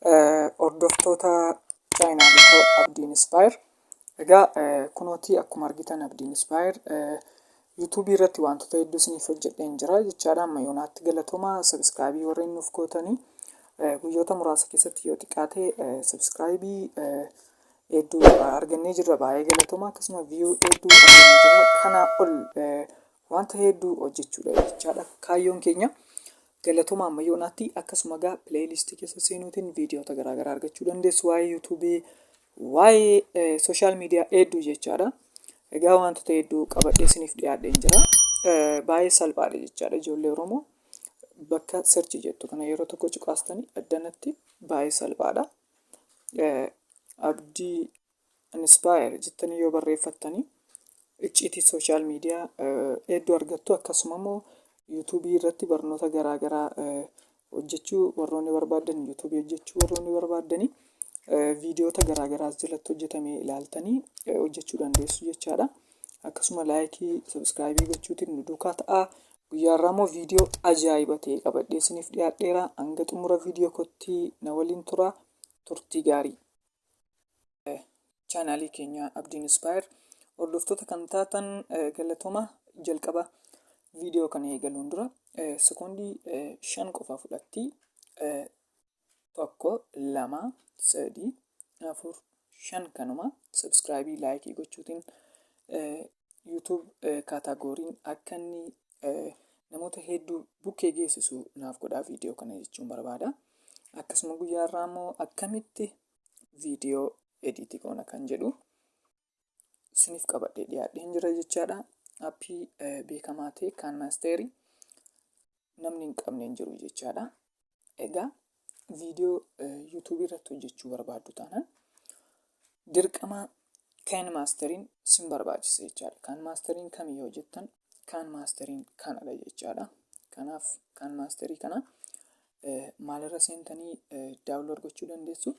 Hordoftoota chaayinaalii koo Abdii Inspire. Egaa kunootii akkuma argitan Abdii Inspire yuutuubii irratti wantoota hedduu isiniif hojjedheen jira jechaadha. Amma yoonaatti galatoomaa sabiskiraayibii warreen nuuf gootanii guyyoota muraasa keessatti yoo xiqqaate sabiskiraayibii hedduu argannee jirra, baay'ee galatoomaa, akkasuma viyuu hedduu argannee jirra. Kanaa ol wanta hedduu hojjechuudha jechaadha kaayyoon keenya. Galatoomaa amma yoonaatti. Akkasuma egaa pileeylistii keessa seenuutiin viidiyoota garaagaraa argachuu dandeessu, waa'ee yuutuubii, waa'ee sooshaal miidiyaa hedduu jechaadha. Egaa wantoota hedduu qabadhee isiniif dhiyaadheen jira. Baay'ee salphaadha jechaadha, ijoollee Oromoo. Bakka search jettu kana yeroo tokko cuqaastanii addanatti baay'ee salphaadha. Abdii Inspire jettanii yoo barreeffattanii icciitii sooshaal miidiyaa hedduu argattu. Akkasuma immoo yuutuubii irratti barnoota garaa garaa hojjechuu warroonni barbaadan, yuutuubii hojjechuu warroonni barbaadanii, viidiyoota garaa garaa as jalatti hojjetame ilaaltanii hojjechuu dandeessu jechaadha. Akkasuma laayikii, sabiskiraayibii gochuutiin nu duukaa ta'aa. Guyyaa har'aa immoo viidiyoo ajaa'iba ta'e qabadhee isiniif dhiyaadheera. Hanga xumura viidiyoo kootti na waliin tura. Turtii gaarii. Chaanaalii keenya Abdiin Inspire hordoftoota kan taatan galatooma. Jalqaba viidiyoo kana eegaluun dura sekoondii 5 qofa fudhatti, 1, 2, 3, 4, 5, kanuma sabskraayibii laayikii gochuutiin YouTube kaatagooriin akka inni namoota hedduu bukkee geessisu naaf godhaa viidiyoo kana jechuun barbaada. Akkasuma guyyaa irraa immoo akkamitti viidiyoo ediitii goona kan jedhu isiniif qabadhee dhiyaadheen jira jechaadha. Appii beekamaa ta'e KineMasterii namni hin qabne hin jiru jechaadha. Egaa viidiyoo yuutuubii irratti hojjechuu barbaaddu taanaan dirqama KineMasteriin sin barbaachisa jechaadha. KineMasteriin kamii yoo jettan, KineMasteriin kanadha jechaadha. Kanaaf KineMasterii kana maalirra seentanii daawunlood gochuu dandeessu?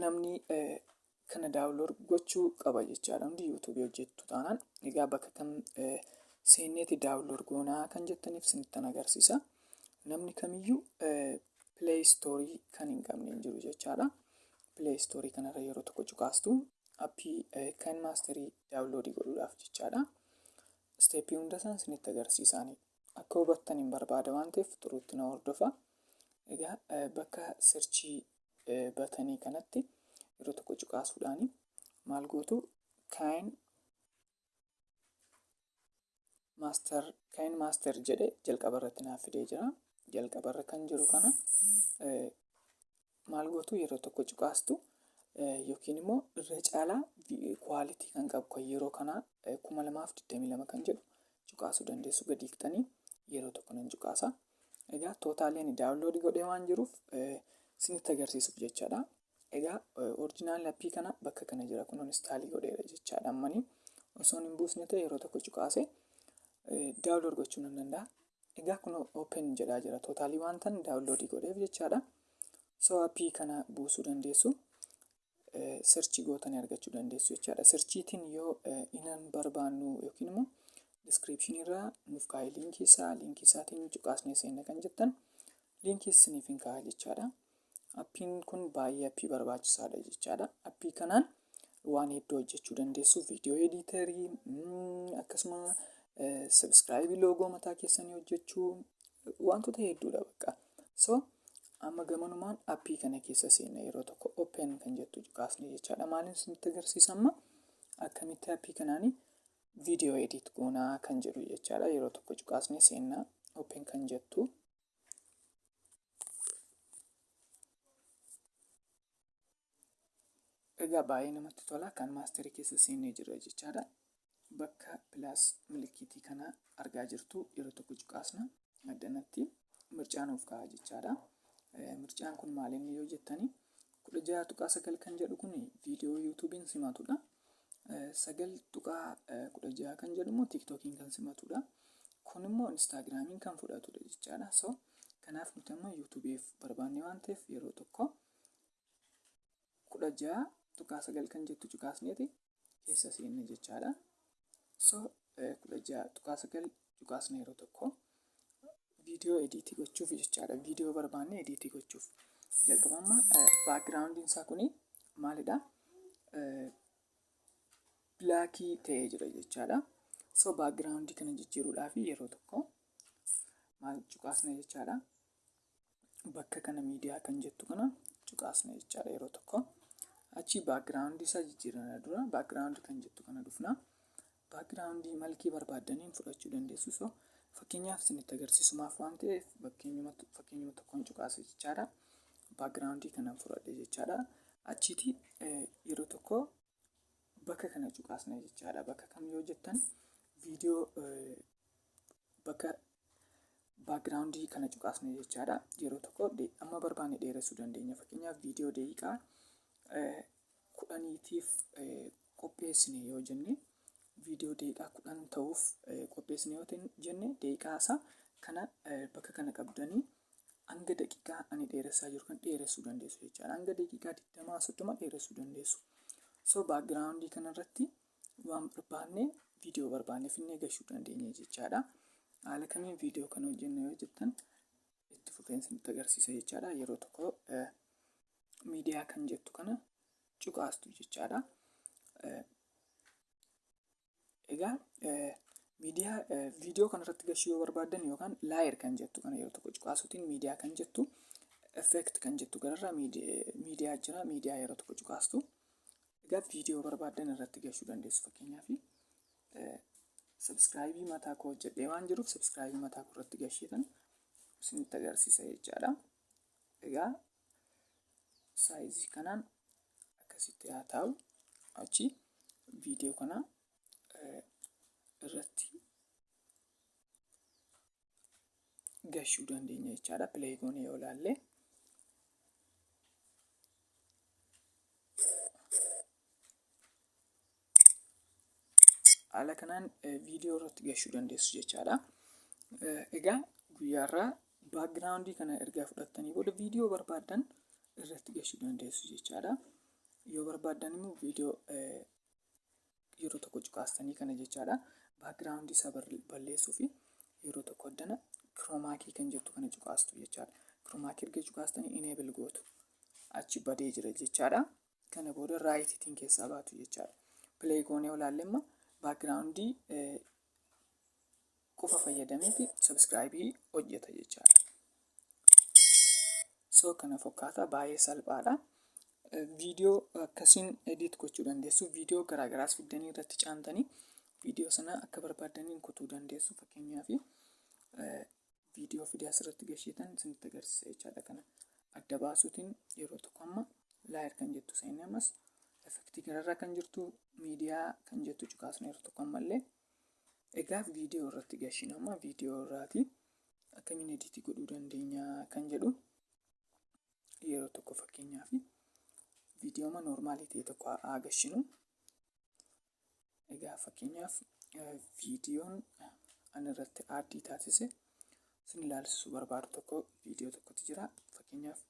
Namni kana daawunlood gochuu qaba jechaadha. Hundi yuutuubii hojjettu taanaan. Egaa bakka kam seenneeti daawunlood goonaa kan jettaniif sinittan agarsiisa. Namni kamiyyuu pileey istoorii kan hin qabne hin jiru jechaadha. Pileey istoorii kanarra yeroo tokko cuqaastu appii KineMasterii daawunloodii godhuudhaaf jechaadha. Isteeppii hunda isaan sinitti agarsiisaanii. Akka hubattan hin barbaada waan ta'eef turuutti na hordofa. Egaa bakka sirchii batanii kanatti yeroo tokko cuqaasuudhaan maal gootu? KineMaster, KineMaster jedhe jalqaba irratti naaf fidee jira. Jalqaba irra kan jiru kana maal gootu? Yeroo tokko cuqaastu, yookiin immoo irra caalaa kwaalitii kan qabu kan yeroo kanaa 2022 kan jedhu cuqaasuu dandeessu, gadi hiiktanii yeroo tokko nan cuqaasa. Egaa tootaalii ani daawunloodii godhee waan jiruuf isinitti agarsiisuuf jechaadha. Egaa orijinaal appii kana bakka kana jira, kun instaalii godheera jechaadha. Ammanii osoon hin buusne ta'e yeroo tokko cuqaase daawunlood gochuu nan danda'a. Egaa kun open jedhaa jira, tootaalii waantan daawunloodii godheef jechaadha. So appii kana buusuu dandeessu. Searchii gootanii argachuu dandeessu jechaadha. Searchiitiin yoo inan barbaannu yookiin immoo diskiripshinii irraa nuuf kaa'e liinkii isaa, liinkii isaatiin cuqaasnee seenna kan jettan, liinkii isiniif hin kaa'a jechaadha. Appiin kun baay'ee appii barbaachisaadha jechaadha. Appii kanaan waan hedduu hojjechuu dandeessu. Viidiyoo ediitarii, akkasuma sabiskiraayibii, loogoo mataa keessanii hojjechuu, wantoota hedduudha bakka. So amma gamanumaan appii kana keessa seenna, yeroo tokko open kan jettu cuqaasne jechaadha. Maaliin isinitti agarsiisa amma? Akkamitti appii kanaani viidiyoo edit goonaa kan jedhu jechaadha. Yeroo tokko cuqaasne seenna open kan jettu. Egaa baay'ee namatti tola, KineMasterii keessa seennee jirra jechaadha. Bakka pilaas milikiitii kana argaa jirtu yeroo tokko cuqaasna, addanatti mircaa nuuf ka'a jechaadha. Mircaan kun maal inni yoo jettani, 16.9 kan jedhu kun viidiyoo yuutuubiin simatudha. 9.16 kan jedhu immoo tiiktookiin kan simatudha. Kun immoo instaagiraamiin kan fudhatudha jechaadha. So kanaaf nuti amma yuutuubiif barbaanne waan ta'eef yeroo tokko 16.9 kan jettu cuqaasneeti keessa seenne jechaadha. So 16.9 cuqaasne yeroo tokko viidiyoo ediitii gochuuf jechaadha. Viidiyoo barbaanne ediitii gochuuf. Jalqaba amma backgroundiin isaa kuni maalidha? Blackii ta'ee jira jechaadha. So background kana jijjiiruudhaaf yeroo tokko maal cuqaasna jechaadha. Bakka kana miidiyaa kan jettu kana cuqaasna jechaadha yeroo tokko. Achi background isaa jijjiirana dura background kan jettu kana dhufna. Background malkii barbaaddaniin fudhachuu dandeessu. So fakkeenyaaf isinitti agarsiisumaaf waan ta'eef fakkeenyuma tokkoon cuqaasa jechaadha. Background kanan fudhadhe jechaadha. Achiiti yeroo tokko bakka kana cuqaasna jechaadha. Bakka kam yoo jettan viidiyoo bakka background kana cuqaasna jechaadha. Yeroo tokko amma barbaanne dheeressuu dandeenya. Fakkeenyaaf viidiyoo daqiiqaa 10tiif qopheessine yoo jenne, viidiyoo daqiiqaa 10 ta'uuf qopheessine yoo jenne, daqiiqaa isaa kana bakka kana qabdanii hanga daqiiqaa ani dheeressaa jiru kan dheeressuu dandeessu jechaadha. Hanga daqiiqaa 20 30 dheeressuu dandeessu. So background kanarratti waan barbaanne, viidiyoo barbaanne finnee gashuu dandeenya jechaadha. Haala kamiin viidiyoo kana hojjenna yoo jettan itti fufeensa nutti agarsiisa jechaadha. Yeroo tokko miidiyaa kan jettu kana cuqaastu jechaadha. Egaa miidiyaa viidiyoo kanarratti gashuu yoo barbaaddan yookaan layer kan jettu kana yeroo tokko cuqaasuutiin miidiyaa kan jettu, effect kan jettu gararraa miidiyaa jira, miidiyaa yeroo tokko cuqaastu. Egaa viidiyoo barbaaddan irratti gashuu dandeessu. Fakkeenyaaf subscribe mataa koo hojjedhee waan jiruuf subscribe mataa koo irratti gasheetan isinitti agarsiisa jechaadha. Egaa saayizii kanaan akkasitti haa taa'u. Achi viidiyoo kana irratti gashuu dandeenya jechaadha. Play goonee yoo ilaalle haala kanaan viidiyoo irratti gashuu dandeessu jechaadha. Egaa guyyaarraa background kana erga fudhattanii booda viidiyoo barbaaddan irratti gashuu dandeessu jechaadha. Yoo barbaaddan immoo viidiyoo yeroo tokko cuqaastanii kana jechaadha. Background isaa balleessuu fi yeroo tokko addana chroma key kan jettu kana cuqaastu jechaadha. Chroma key erga cuqaastanii enable gootu. Achi badee jira jechaadha. Kana booda rightiin keessaa baatu jechaadha. Play goonee olaalle amma background qofa fayyadameeti subscribe hojjeta jechaadha. So kana fakkaata, baay'ee salphaadha. Viidiyoo akkasiin edit gochuu dandeessu. Viidiyoo garaagaraas fiddanii irratti caantanii viidiyoo sana akka barbaaddaniin kutuu dandeessu. Fakkeenyaaf viidiyoo fidee asirratti gasheetan isinitti agarsiisa jechaadha. Kana adda baasuutiin yeroo tokko amma layer kan jettu seenne, ammas effektii gararraa kan jirtu miidiyaa kan jettu cuqaasne yeroo tokko ammallee. Egaa viidiyoo irratti gashina, amma viidiyoo irraati akkamiin edit godhuu dandeenya kan jedhu yeroo tokko fakkeenyaaf viidiyooma noormaalii ta'e tokko haa gashinu. Egaa fakkeenyaaf viidiyoon ani irratti aaddii taasise isin ilaalchisuu barbaadu tokko viidiyoo tokkotu jira. Fakkeenyaaf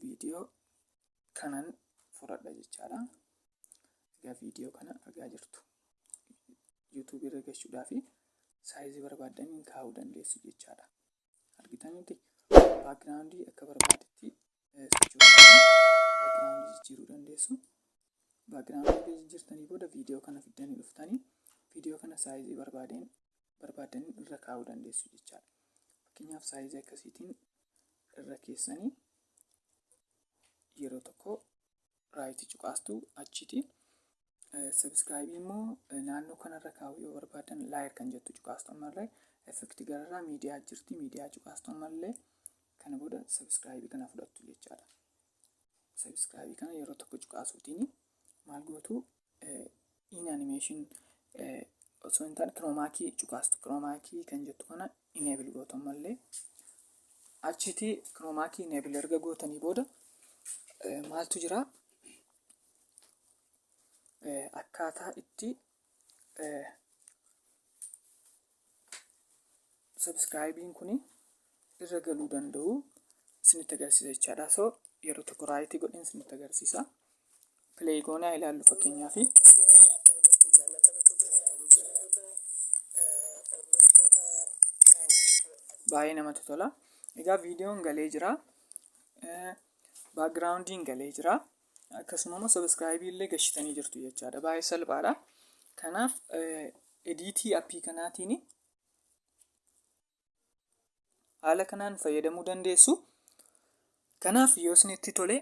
viidiyoo kanan fudhadha jechaadha. Egaa viidiyoo kana argaa jirtu. YouTube irra gashuudhaa fi saayizii barbaaddaniin kaa'uu dandeessu jechaadha. Argitanitti background akka barbaadetti sochoosanii background jijjiiruu dandeessu. Background erga jijjiirtanii booda viidiyoo kana fiddanii dhuftanii viidiyoo kana saayizii barbaaddaniin irra kaa'uu dandeessu jechaadha. Fakkeenyaaf saayizii akkasiitiin irra keessanii yeroo tokko right cuqaastu. Achiiti subscribe immoo naannoo kanarra kaa'uu yoo barbaadan layer kan jettu cuqaastu. Ammallee effect gararraa miidiyaa jirti, miidiyaa cuqaastu. Ammallee kana booda subscribe kana fudhattu jechaadha. Subscribe kana yeroo tokko cuqaasuutiin maal gootu? In animation osoo hin taane chroma key cuqaastu. Chroma key kan jettu kana enable gootu. Ammallee achiiti chroma key enable erga gootanii booda maaltu jira? Akkaataa itti subscribein kun irra galuu danda'u isinitti agarsiisa jechaadha. So yeroo tokko right godhin isinitti agarsiisa. Play goonaa ilaallu fakkeenyaaf. Akkam jirtu jaallatamtoota fi kabajamtoota hordoftoota Baay'ee namatti tola. Egaa viidiyoon galee jira. Backgroundiin galee jira. Akkasuma immoo subscribe illee gashitanii jirtu jechaadha. Baay'ee salphaadha. Kanaaf editii appii kanaatiin haala kanaan fayyadamuu dandeessu. Kanaaf yoo isinitti tole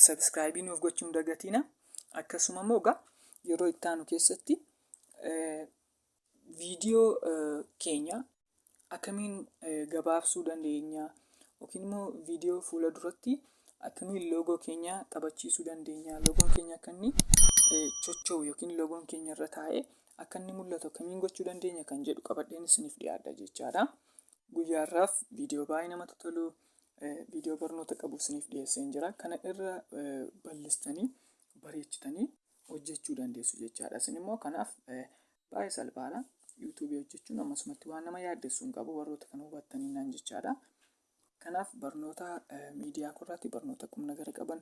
subscribe nuuf gochuu hin dagatiina. Akkasuma immoo egaa yeroo itti aanu keessatti viidiyoo keenya akkamiin gabaabsuu dandeenya yookiin immoo viidiyoo fuula duratti akkamiin loogoo keenya taphachiisuu dandeenya, loogoon keenya akka inni chocho'u yookiin loogoon keenya irra taa'ee akka inni mul'atu akkamiin gochuu dandeenya kan jedhu qabadheen isiniif dhiyaadha jechaadha. Guyyaa har'aaf viidiyoo baay'ee namatti tolu, viidiyoo barnoota qabu isiniif dhiyeesseen jira. Kana irra bal'istanii bareechitanii hojjechuu dandeessu jechaadha. Isin immoo kanaaf baay'ee salphaadha. Yuutuubii hojjechuun ammasumatti waan nama yaaddessu hin qabu warroota kana hubattanii naan jechaadha. Kanaaf barnoota miidiyaa korraatti barnoota qubna gara qaban,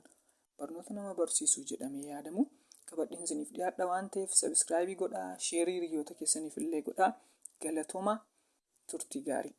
barnoota nama barsiisu jedhamee yaadamu qabadheen isiniif dhiyaadha waan ta'eef sabiskiraayibii godhaa, sheerii hiriyoota keessaniif illee godhaa. Galatooma, turtii gaarii.